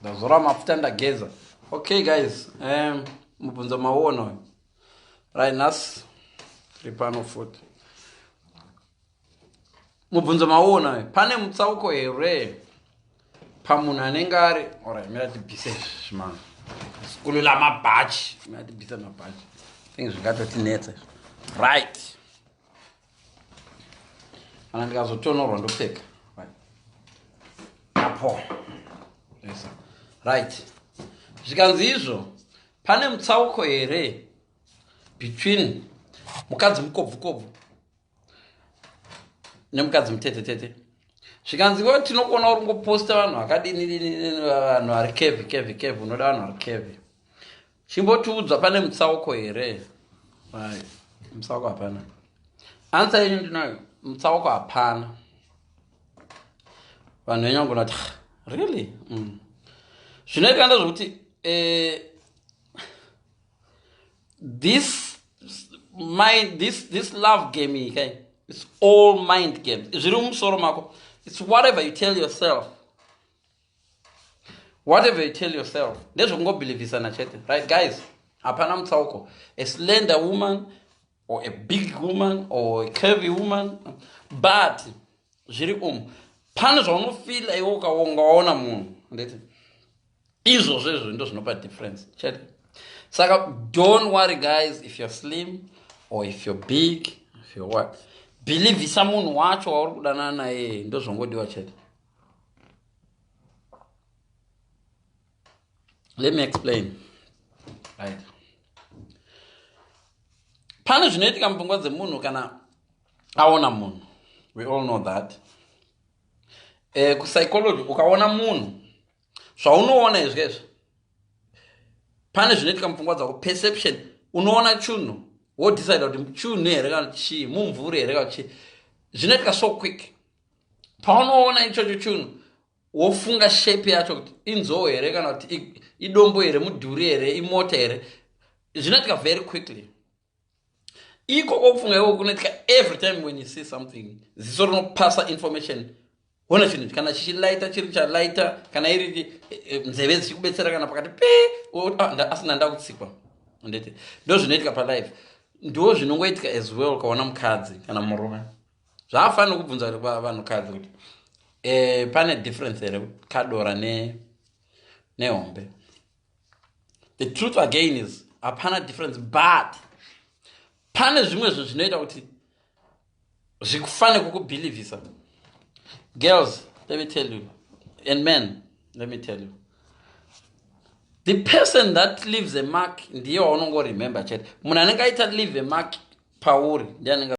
Ndazora mafuta, ndageza. Okay guys, mubvunzo mauona uyu. Right, nhasi tiri pano futi. Mubvunzo mauona uyu. Pane mutsauko here pamunhu anenge ari, alright, mira tibvise zvimano sikulula mabhachi, mira tibvise mabhachi, think zvingatotinetsa. Right, kana ndikazotonorwa ndopfeka. Right, apo. Yes. Right, zvikanzi izvo, pane mutsauko here between mukadzi mukobvu kobvu nemukadzi mutetetete? Zvikanzi iwe tinokuona uri ngoposta vanhu vakadini, vanhu vari curvy, curvy, curvy, unoda vanhu vari curvy. Chimbotiudza, pane mutsauko here? Right, mutsauko hapana. Answer yenyu ndinayo, mutsauko hapana. Vanhu venyu vangona kuti, "Ah, really?" Zvinoitika ndezvekuti this mind, this love game iyi kai, it's all mind games. Zviri mumusoro mako. It's whatever you tell yourself, whatever you tell yourself. Ndezvekungobhilivhisana chete. Right guys, hapana mutsauko, a slender woman or a big woman or a curvy woman, but zviri umu, pane zvaunofila iwe ukaongaona munhu, ndeti izvozvo, izvo ndo zvinopa difference chete. Saka don't worry guys, if you're slim or if you're big, if you're what, believisa munhu wacho wauri kudanana naye, ndo zvongodiwa chete. Let me explain. Right, pane zvinoitika mupfungwa dzemunhu kana aona munhu. We all know that kupsychology, ukaona munhu, zvaunoona izvi izvi, pane zvinoitika mupfungwa dzako, perception. Unoona chunhu, wodecide kuti chunhu here kana chii, mumvuri here kana chii. Zvinoitika so quick. Paunoona ichocho chunhu, wofunga shape yacho kuti inzou here kana kuti idombo here, mudhuri here, imota here. Zvinoitika very quickly. Ikoko kufunga ikoko kunoitika every time when you see something. Ziso rinopasa information, ona chinhu kana chichilaita, chiri chalaita, kana iri nzeve dzichikubetsera, kana pakati pe ah, asina ndakutsikwa, ndeti ndo zvinoitika palife, ndo zvinongoitika as well. Ukaona mukadzi kana murume, zvaafanira kubvunza vanhukadzi kuti pane difference here kadora nehombe? The truth again is hapana difference, but pane zvimwe zvinhu zvinoita kuti zvikufane kukubhilivhisa. Girls, let me tell you, and men, let me tell you, the person that leaves a mark ndiye waunongoremember chete. Munhu anenge aita leave a mark pauri ndiye anenge